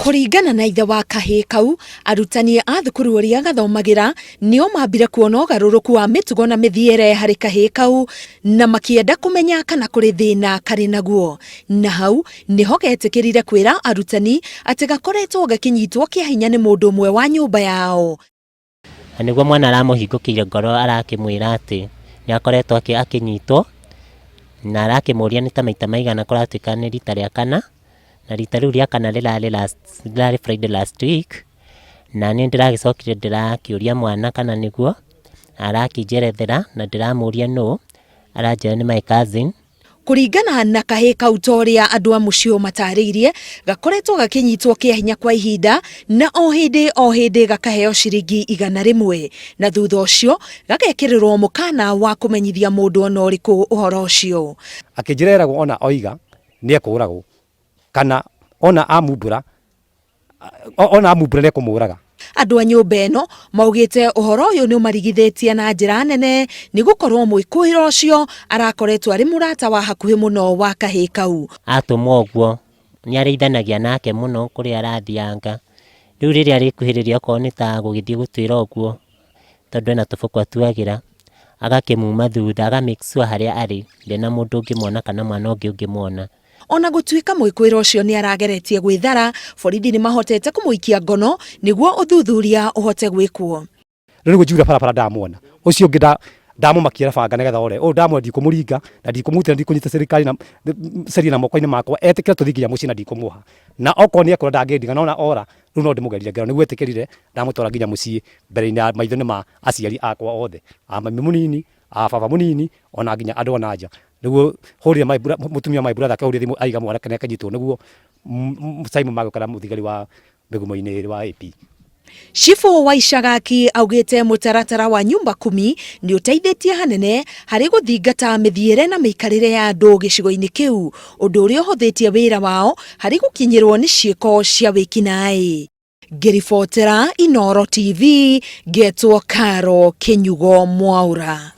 Kũringana na ithe wa kahĩĩ kau, arutani a thukuru ũrĩa gathomagĩra nĩo mambire kuona ũgarũrũku wa mĩtugo na mĩthiĩre harĩ kahĩĩ kau na makĩenda kũmenya kana kũrĩ thĩna karĩ naguo. Na hau nĩho getĩkĩrire kwĩra arutani atĩ gakoretwo gakĩnyitwo kĩa hinya nĩ mũndũ ũmwe wa nyũmba yao. Na nĩguo mwana aramũhingũkĩire ngoro arakĩmwĩra atĩ nĩ akoretwo akĩnyitwo, na arakĩmũria nĩ ta maita maigana kũratuĩka nĩ rita rĩa kana, na rita rĩu rĩa kana rĩrarĩ last, rĩrarĩ Friday last week, na niĩ ndĩragĩcokire ndĩrakĩũria mwana kana nĩguo, arakĩnjerethera na ndĩramũria nũ, aranjĩra nĩ my cousin. Kũringana na kahĩĩ kau ta ũrĩa andũ a mũciĩ ũyũ matarĩirie, gakoretwo gakĩnyitwo kĩa hinya kwa ihinda na o hĩndĩ o hĩndĩ gakaheo ciringi 100 na thutha ũcio gagekĩrĩrwo mũkana wa kũmenyithia mũndũ ona ũrĩkũ ũhoro ũcio. Akĩnjĩra eragwo ona oiga nĩ ekũragwo kana ona amumbũra ona amumbũra nĩ ekũmũraga. Andũ a nyũmba ĩno maugĩte ũhoro ũyũ nĩ ũmarigithĩtie na njĩra nene nĩ gũkorwo mwĩkũĩro ũcio arakoretwo arĩ mũrata wa hakuhĩ mũno wa kahĩĩ kau. Atũmwo ũguo nĩ arĩithanagia nake mũno kũrĩa arathianga. Rĩu rĩrĩa arĩkuhĩrĩria okorwo nĩ ta gũgĩthiĩ gũtuĩra ũguo, tondũ ena tũbũkũ atuagĩra, agakĩmuma thutha, aga make sure harĩa arĩ ndarĩ na mũndũ ũngĩmuona kana mwana ũngĩ ũngĩmuona. Ona gũtuĩka mwĩkũĩro ũcio nĩ arageretie gwĩthara, borithi nĩ mahotete kũmũikia ngono nĩguo ũthuthuria ũhote gwĩkwo. Rĩu nĩguo njiguire barabara ndamuona. Ũcio ũngĩ ndamũmakia na banga nĩgetha ore. Ũyũ ndamuona ndikũmũringa na ndikũmũhutia na ndikũnyita serikali na sheria na moko-inĩ makwa. Etĩkĩra tũthiĩ nginya mũciĩ na ndikũmuoha. Na okorwo nĩ ekũra ndangĩndiga no ona ora rĩu no ndĩmũgerire ngero. Nĩguo etĩkĩrire ndamũtwara nginya mũciĩ mbere-inĩ ya maitho-inĩ ma aciari akwa othe. A mami mũnini, a baba mũnini ona nginya andũ a na nja. Nĩguo hũrire my brother mũtumia my brother akĩhũrire thimũ aiga mwanake nĩ akĩnyitwo nĩguo Simon magĩũka na mũthigari wa mĩgumo-inĩ wa AP. Cibũ wa Icagaki augĩte mũtaratara wa nyumba kumi nĩ ũteithĩtie hanene harĩ gũthingata mĩthiĩre na mĩikarĩre ya andũ gĩcigo-inĩ kĩu, ũndũ ũrĩa ũhũthĩtie wĩra wao harĩ gũkinyĩrwo nĩ ciĩko cia wĩkinaĩ. Ngĩribotera Inooro TV, ngetwo Caro Kĩnyugo Mwaũra.